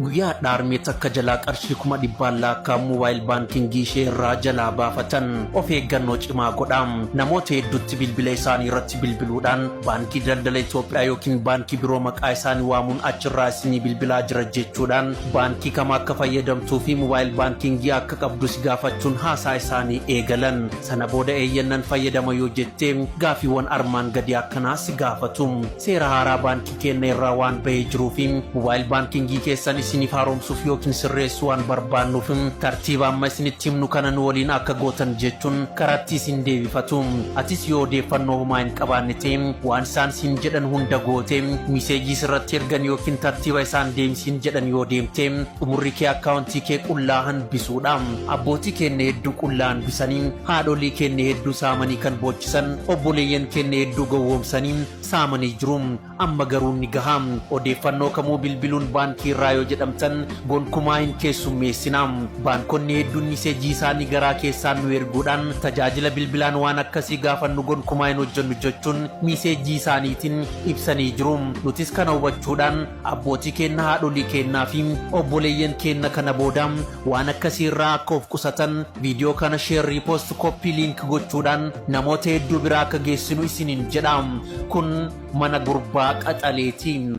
Guyyaa hadhaa harmee takka jalaa qarshii 400,000 lakkaa'amu mobile baankingii ishee irraa jalaa baafatan. Of eeggannoo cimaa godhaa. Namoota hedduutti bilbila isaanii irratti bilbiluudhaan Baankii Daldala Itoophiyaa yookiin baankii biroo maqaa isaanii waamuun achirraa isinii bilbilaa jira jechuudhaan baankii kam akka fayyadamtuu fi mobile baankingii akka qabdu si gaafachuun haasaa isaanii eegalan. Sana booda eeyyennan fayyadama yoo jette gaafiiwwan armaan gadii akkanaa si gaafatu. Seera haaraa baankii keenna irraa waan bahee jiruuf mobile baankingii keessan isiniif haaromsuuf yookiin sirreessuu waan barbaannuuf tartiiba amma isinitti himnu kana nu waliin akka gootan jechuun karaatti isin deebifatu. Atis yoo odeeffannoo homaa hin qabaanne ta'e waan isaan siin jedhan hunda goote miseejii sirratti ergan yookiin tartiiba isaan deemsiin jedhan yoo deemte xumurri kee akkaawuntii kee qullaa hanbisuudha. Abbootii keenya hedduu qullaa hanbisanii, haadholii keenya hedduu saamanii kan boochisan, obboleeyyan keenya hedduu gowwoomsanii saamanii jiru. Amma garuu ni gaha. Odeeffannoo kamuu bilbiluun baankii irraa yoo jedhamtan gonkumaa hin keessummeessina. Baankonni hedduun miseejii isaanii garaa keessaan nu erguudhaan tajaajila bilbilaan waan akkasii gaafannu gonkumaa hin hojjennu jechuun miseejii isaaniitiin ibsanii jiru. Nutis kana hubachuudhaan abbootii keenna, haadholii keennaa fi obboleeyyan keenna kana booda waan akkasii irraa akka of qusatan viidiyoo kana share, repost, copy link gochuudhaan namoota hedduu biraa akka geessinu isiniin jedha. Kun mana gurbaa qaxaleeti.